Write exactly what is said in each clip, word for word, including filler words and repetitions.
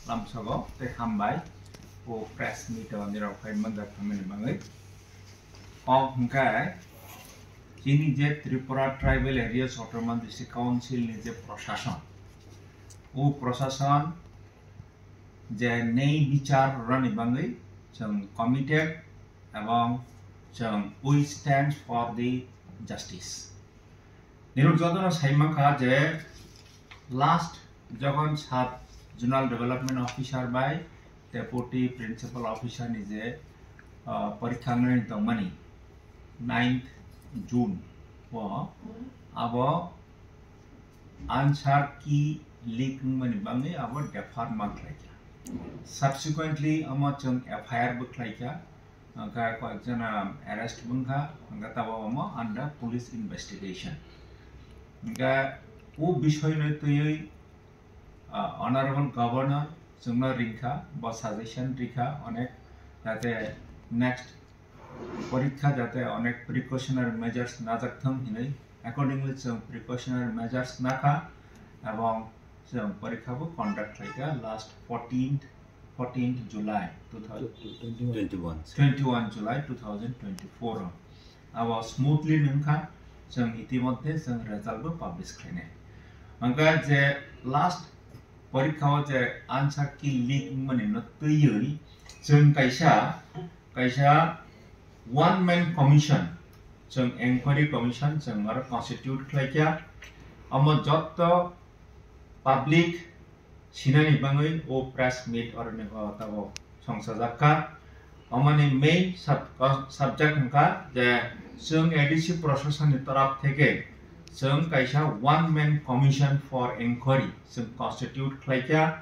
Lamsogo tei hambai o press meet o nirok phai manjak thangmani bagwi. O hwnkhe chini je Tripura Tribal Areas Autonomous District Council ni je prosason, o prosason je nei bichar rwni bagwi chwng committed ebong chwng we stand for the justice. Nirok jotono sai mankha je last jokhon sub zonal development officer bai deputy principal officer ni je, ah, porikha wngwi tongmani ninth June o abo answer key leak wngmani bagwi abo defer ma khlaikha. Subsequently omo chwng F I R bo khlaikha. Hwnkhe koyekjona arrest wngkha, hwnkhe tabok omo under police investigation. Hwnkhe o bisoyno twiwi, ah, Honorable Governor chwngno ringkha, bo suggestion rikha onek, jate next porikha jate onek precautionary measures najak thung hinwi, accordingly chwng precautionary measures nakha, ebong chwng porikha bo conduct khlaikha last fourteenth fourteenth July two thousand, twenty-one. Twenty-one July two thousand twenty-four o. Abo smoothly wngkha, chwng itimodhye chwng result bo publish khlainai. Hwnkhe je last porikha o je answer key leak wngmani no twiwi chwng kaisa, kaisa one man commission, chwng enquiry commission chwng aro constitute khlaikha. Omo jotto public sinani bagwi o press meet oroni o tabok songchajak kha. Omoni main sub-, subject wngkha je chwng A D C proshasonni toraf theke chwng kaisa one man commission for enquiry chwng constitute khlaikha.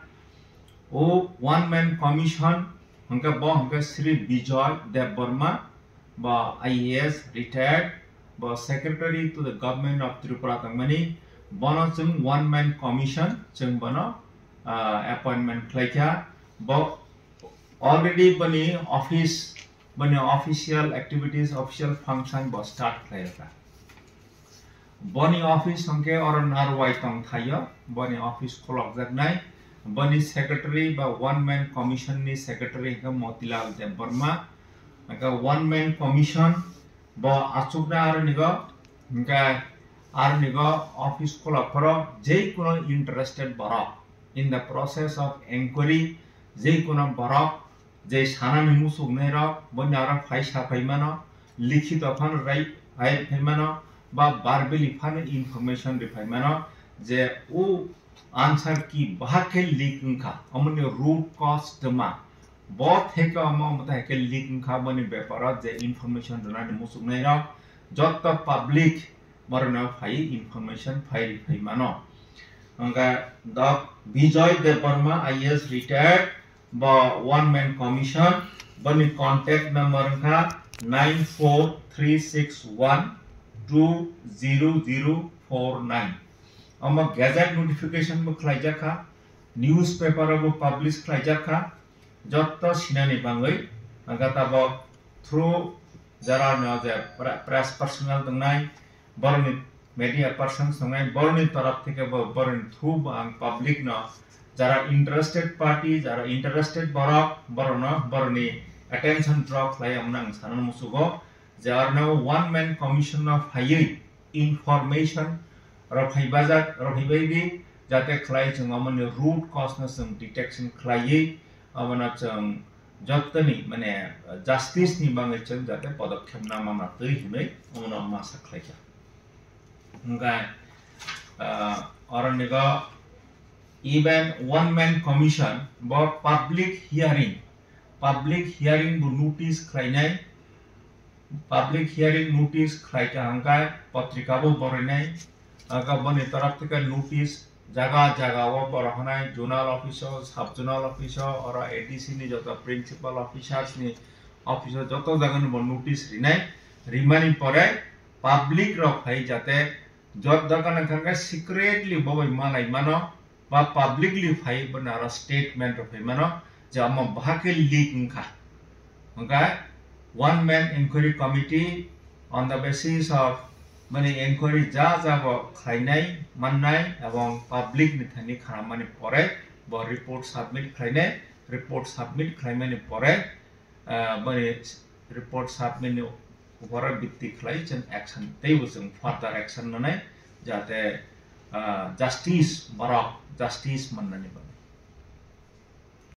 O one man commission hwnkhe bo hwnkhe Shri Bijoy Debbarma, bo I A S retired, bo Secretary to the Government of Tripura tongmani, bono chwng one man commission chwng bono, ah, appointment khlaikha. Bo already boni office, boni official activities, official function bo start khlaikha. Boni office hwnkhe oro Narwai tong thaio, boni office khulokjaknai. Boni secretary ba one man commission ni secretary hwnkhe Motilal Debbarma. Hwnkhe one man commission bo achukna aronigo, hwnkhe aronigo office khulok phoro jei kuno interested borok in the process of enquiry, jei kuno borok je sanani muchuknairok, boni aro phai sa phai mano, likhito phano rai, rai phai mano, ba verbally phano information ri phai mano, je o answer key bahak khe leak wngkha, omoni root cause twma, bo theke omo, omo theke leak wngkha, boni beparo je information rwnani muchuknairok, jotto public borokno phai information phai ri phai mano. Hwnkhe Doc Bijoy Debbarma, I A S retired, bo one man commission, boni contact number wngkha nine four three six one two zero zero four nine. Omo gazette notification bo khlaijak kha, newspaper o bo publish khlaijak kha, jotto sinani bagwi, hwnkhe tabok through jara no je pre-, press personnel tongnai, borokni media persons tongnai, borokni torop theke bo, borokni through bo ang public no, jara interested party, jara interested borok, borokno, borokni attention draw khlai, amno ang sana musugo, je arno one man commission no phaiwi information rok phai bajak, rok phai bai di, jate khlai chwng amoni root cause no chwng detection khlaiwi, abono chwng jottoni, mane, justice ni bagwi chwng jate podokkhep na mama twi hinwi omono masa khlaikha. Hwnkhe, ah, oronigo even one man commission bo public hearing, public hearing bo notice khlainai, public hearing notice khlaikha hwnkhe potrika bo borinai, hwnkhe boni torop theke notice jaga jaga o borok hanai zonal office o, sub zonal office o, oro A D C ni joto principal officers ni office o joto jaga ni bo notice rinai, rimani pore public rok phai jate jot dogan wngkha khe secretly bo bai malai mano ba publicly phai bo naro statement rok phai mano je omo bahai khe leak wngkha. Hwnkhe one man inquiry committee on the basis of mani inquiry ja ja bo khlainai mannai ebong public ni thani khanammani pore bo report submit khlainai, report submit khlaimani pore, ah, bani report submit ni upore bitti khlai chwng action teibo chwng further action nanai, jate, ah, justice borok justice mannani bagwi.